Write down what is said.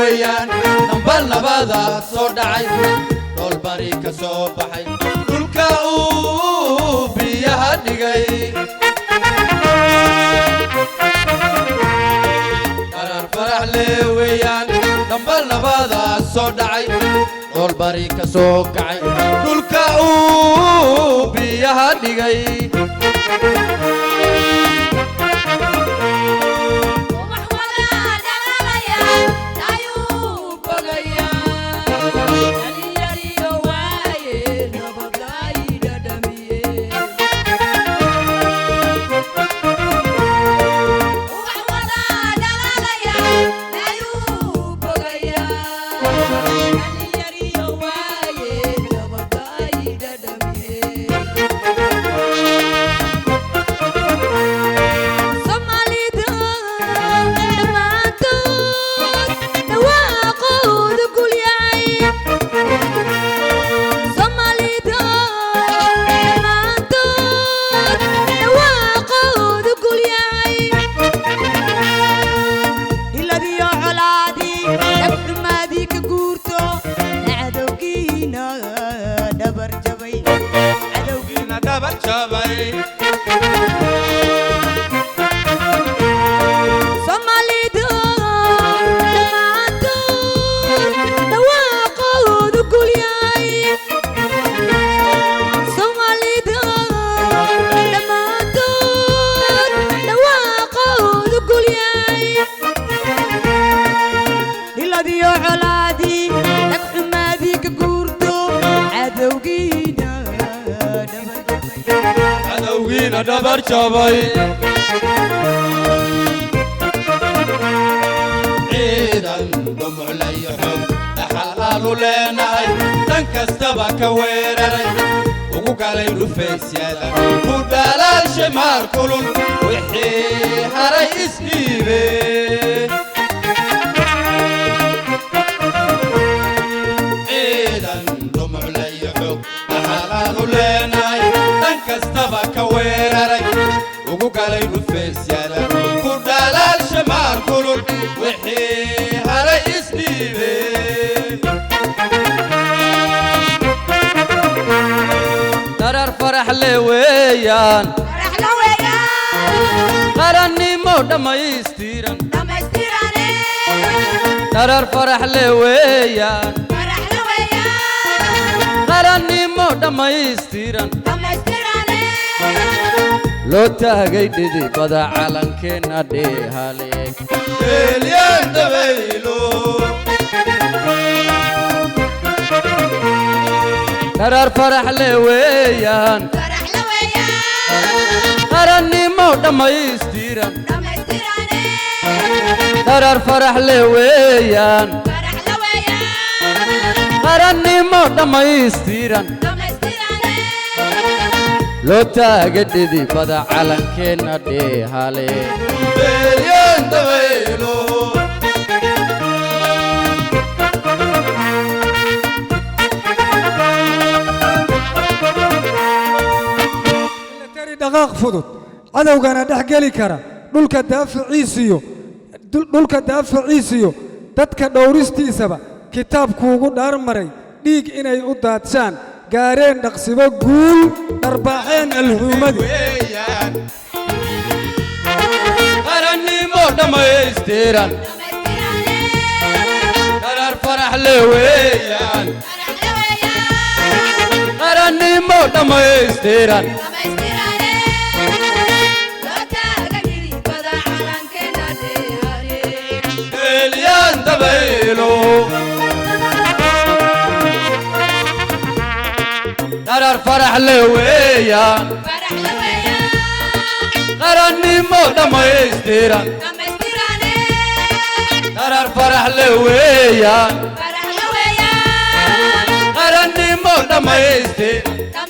Weeyaan dambal nabada soo dhacay, dhoolbari ka soo baxay, dhulka uu biyaha dhigay. Dharaar farax le weeyaan, dambal nabada soo dhacay, dhoolbari ka soo kacay, dhulka uu biyaha dhigay. Ubax wada dhalaalaya, ayuu bogayaa. Dhalinyariyo waaye, nabad ay dhadhamiye. Ubax wada dhalaalaya, ayuu bogayaa. Dhalinyariyo waaye, nabad ay dhadhamiye. Soomaalida dhammaantood dhawaaqooda gul yahay. Soomaalida dhammaantood dhawaaqooda gul yahay. Dhiladiyo colaadii, dhagxumaadii ka guurto, cadowgiina dhabar jabay. Cadowgiina dhabar jabay. Soomaalida dhammaantood dhawaaqoodu gul yahay. Soomaalida dhammaantood dhawaaqoodu gul yahay. Dhiladiyo colaadii, dhagxumaadii ka guurto, cadowgiina dhabar jabay. Cadowgiina dhabar jabay. Ciidan dhumuclayo xog dhaxal aanu leenahay, dhan kastaba ka weeraray, ugu galay dhufaysyada, ku dhalaalshay maar kulul, wixii haray isdhiibe. Ciidan dhumuclayo xog dhaxal aanu leenahay, dhan kastaba ka weeraray, ugu galay dhufaysyada, ku dhalaalshay maar kulul, wixii haray isdhiibe. Darar farax le weeyaan, Faraxla weeyaan, qarannimo dhammaystiran. Dhammaystirane. Darar farax le weeyaan, Faraxla weeyaan, qarannimo dhammaystiran. Dhammaystirane. Loo taagay dhidibada calankeenna dheehale eelyaan dabaylo. Darar farax le weeyaan, Faraxla weeyaan, qarannimo dhammaystiran. Dhammaystirane. Darar farax le weeyaan, Faraxla weeyaan, qarannimo dhammaystiran. Dhammaystirane. Loo taaga dhidibada calankeenna dheehale eelyaan dabaylo. Military dhaqaaq fudud, cadowgana dhex geli kara, dhulka daaficiisiyo dhulka daaficiisiyo dadka dhowristiisaba kitaabkuugu dhaarmaray, dhiig inay u daadshaan, gaareen dhaqsibo guul, dharbaaxeen alhuumadii weeyaan qarannimo dhammaystiran. Dhammaystirane. Darar farax le weeyaan, Faraxla weeyaan, qarannimo dhammaystiran. Dhammaystirane. Loo taaga dhidibada calankeena dheehale. Eelyaan dabaylo. Darar farax le weeyaan, Faraxla weeyaan, qarannimo dhammaystiran. Dhammaystirane. Darar farax le weeyaan, Faraxla weeyaan, qarannimo dhammaystiran.